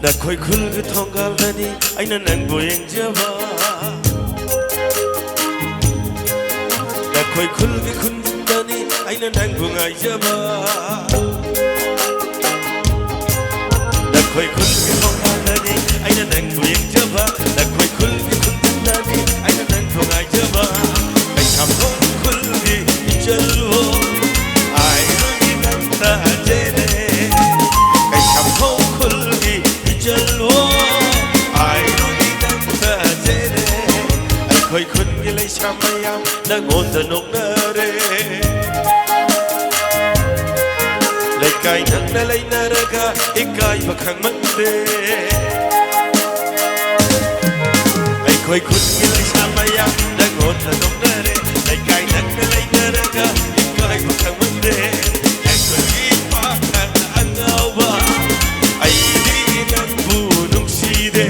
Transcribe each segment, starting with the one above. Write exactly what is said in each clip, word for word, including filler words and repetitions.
ꯅꯈꯣꯏ ꯈꯨꯜꯒꯤ ꯊꯣꯡꯒꯥꯜꯗꯅꯤ ꯑꯩꯅ ꯅꯪꯕꯨ ꯌꯦꯡꯖꯕ, ꯅꯈꯣꯏ ꯈꯨꯜꯒꯤ ꯈꯨꯟꯗꯅꯤ ꯑꯩꯅ ꯅꯪꯕꯨ ꯉꯥꯏꯖꯕ꯫ ꯅꯈꯣꯏ ꯈꯨꯜꯒꯤ ꯊꯣꯡꯒꯥꯜꯗꯅꯤ ꯑꯩꯅ ꯅꯪꯕꯨ ꯌꯦꯡꯖꯕ, ꯅꯈꯣꯏ ꯈꯨꯜꯒꯤ ꯈꯨꯟꯗꯅꯤ ꯑꯩꯅ ꯅꯪꯕꯨ ꯉꯥꯏꯖꯕ꯫ ꯀꯩꯁꯥꯝꯊꯣꯡ ꯈꯨꯜꯒꯤ ꯏꯆꯜꯕꯨ ꯑꯩꯅꯗꯤ ꯅꯪ ꯇꯥꯖꯔꯦ꯫ ꯀꯩꯁꯥꯝꯊꯣꯡ ꯈꯨꯜꯒꯤ ꯏꯆꯜꯕꯨ ꯑꯩꯅꯗꯤ ꯅꯪ ꯇꯥꯖꯔꯦ꯫ ꯑꯩꯈꯣꯏ ꯈꯨꯟꯒꯤ ꯂꯩꯁꯥ ꯃꯌꯥꯝ ꯅꯪꯉꯣꯟꯗ ꯅꯣꯛꯅꯔꯦ꯫ ꯂꯩꯀꯥꯏ ꯅꯛꯅ ꯂꯩꯅꯔꯒ ꯏꯀꯥꯏꯕ ꯈꯪꯃꯟꯗꯦ꯫ ꯑꯩꯈꯣꯏ ꯈꯨꯟꯒꯤ ꯂꯩꯁꯥ ꯃꯌꯥꯝ ꯅꯪꯉꯣꯟꯗ ꯅꯣꯛꯅꯔꯦ꯫ ꯂꯩꯀꯥꯏ ꯅꯛꯅ ꯂꯩꯅꯔꯒ ꯏꯀꯥꯏꯕ ꯈꯪꯃꯟꯗꯦ꯫ ꯑꯩꯈꯣꯏꯒꯤ ꯄꯥꯈꯪ ꯑꯉꯥꯎꯕ, ꯑꯩꯗꯤ ꯅꯪꯕꯨ ꯅꯨꯡꯁꯤꯗꯦ꯫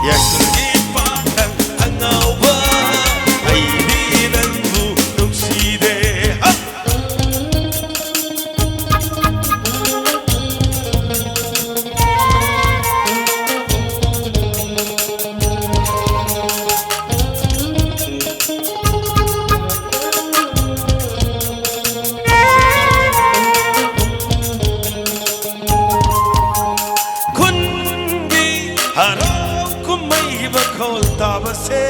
ꯌꯥꯏꯁꯀꯨꯜꯒꯤ ꯄꯥꯈꯪ ꯑꯉꯥꯎꯕ, ꯑꯩꯗꯤ ꯅꯪꯕꯨ ꯅꯨꯡꯁꯤꯗꯦ꯫ ꯍ! ꯈꯨꯟꯒꯤ ꯍꯔꯥꯎ ꯀꯨꯝꯍꯩ ꯃꯈꯣꯜ ꯇꯥꯕꯁꯦ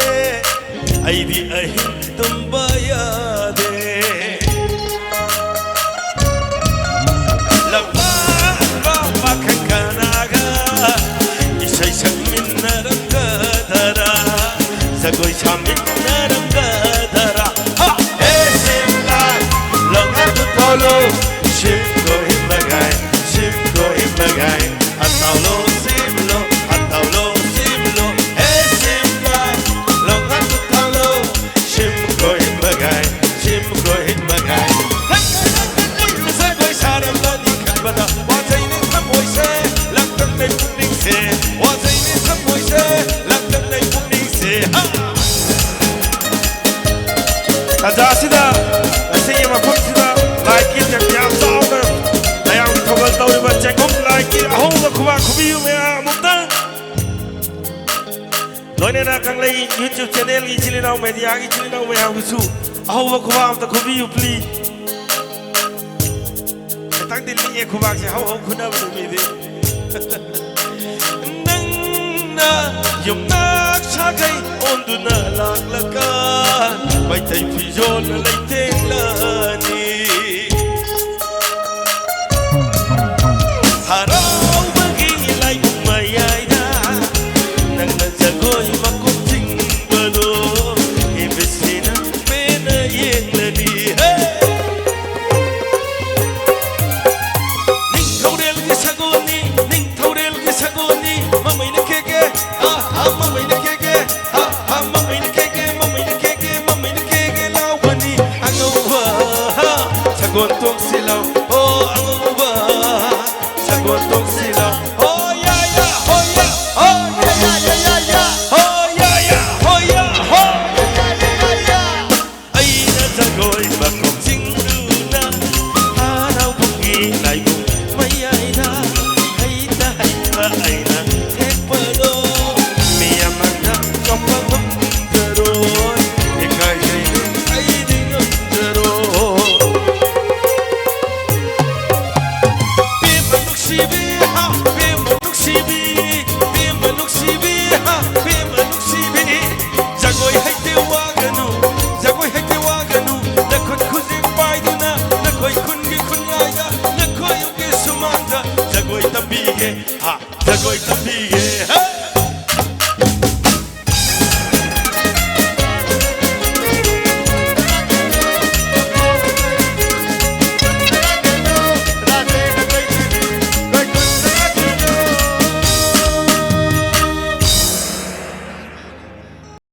ꯑꯩꯗꯤ ꯑꯍꯤꯡ ꯇꯨꯝꯕ ꯌꯥꯗꯦ꯫ ꯂꯝꯄꯥꯛꯇ ꯄꯥꯈꯪ ꯀꯅꯥꯒ ꯏꯁꯩ ꯁꯛꯃꯤꯟꯅꯔꯝꯒꯗꯔꯥ? ꯖꯒꯣꯏ ꯁꯥꯃꯤꯟꯅꯔꯝꯒꯗꯔꯥ? ꯍꯥ! ꯍꯦ ꯁꯤꯝꯂꯥꯏ, ꯂꯣꯡꯒꯥ ꯇꯨꯊꯥꯎꯂꯣ, ꯁꯤꯝ ꯀꯣꯍꯤꯝ ꯃꯒꯥꯏ, ꯁꯤꯝ ꯀꯣꯍꯤꯝ ꯃꯒꯥꯏ, ꯑꯇꯥꯎꯂꯣ ꯁꯤꯝꯂꯣ, ꯑꯇꯥꯎꯂꯣ ꯁꯤꯝꯂꯣ, ꯍꯦ ꯁꯤꯝꯂꯥꯏ, ꯂꯣꯡꯒꯥ ꯇꯨꯊꯥꯎꯂꯣ, ꯁꯤꯝ ꯂꯣꯏꯅꯅ ꯀꯪꯂꯩ YouTube channelꯒꯤ ꯏꯆꯤꯜ ꯏꯅꯥꯎ, mediaꯒꯤ ꯏꯆꯤꯜ ꯏꯅꯥꯎ ꯃꯌꯥꯝꯕꯨꯁꯨ ꯑꯍꯧꯕ ꯈꯨꯕꯥꯛ ꯑꯝꯇ ꯈꯨꯕꯤꯌꯨ, please꯫ ꯈꯤꯇꯪꯗꯤ ꯂꯤꯛꯑꯦ ꯈꯨꯕꯥꯛꯁꯦ, ꯍꯧ ꯍꯧ ꯈꯨꯅꯕ ꯅꯨꯃꯤꯠꯇꯤ꯫ ꯅꯪꯅ ꯌꯨꯝꯅꯥꯛ ꯁꯥꯒꯩ ꯑꯣꯟꯗꯨꯅ ꯂꯥꯛꯂꯒ ꯃꯩꯇꯩ ꯐꯤꯖꯣꯜꯅ ꯂꯩꯇꯦꯡꯂꯅꯤ꯫ ꯍꯔꯥꯎꯕꯒꯤ ꯂꯥꯏꯕꯨꯡ ꯃꯌꯥꯏꯗ ꯅꯪꯅ ꯖꯒꯣꯏ ꯃꯀꯣꯛ ꯆꯤꯡꯕꯗꯣ ꯏꯃꯤꯠꯁꯤꯅ ꯄꯦꯟꯅ ꯌꯦꯡꯂꯅꯤ꯫ ꯍꯦ! ꯅꯤꯡꯊꯧꯔꯦꯜꯒꯤ ꯁꯒꯣꯜꯅꯤ, ꯅꯤꯡꯊꯧꯔꯦꯜꯒꯤ ꯁꯒꯣꯜꯅꯤ, ꯃꯃꯩꯅ ꯈꯦꯒꯦ, ꯍꯥ, ꯍꯥ, ꯃꯃꯩꯅ ꯈꯦꯒꯦ, ꯍꯥ, ꯍꯥ, ꯃꯃꯩꯅ ꯈꯦꯒꯦ, ꯃꯃꯩꯅ ꯈꯦꯒꯦ, ꯃꯃꯩꯅ ꯈꯦꯒꯦ ꯂꯥꯎꯕꯅꯤ꯫ ꯑꯉꯧꯕ, ꯍꯥ, ꯁꯒꯣꯜ ꯇꯣꯡꯁꯤ ꯂꯥꯎ, ꯑꯣ, ꯑꯉꯧꯕ, ꯁꯒꯣꯜ ꯇꯣꯡꯁꯤ ꯂꯥꯎ꯫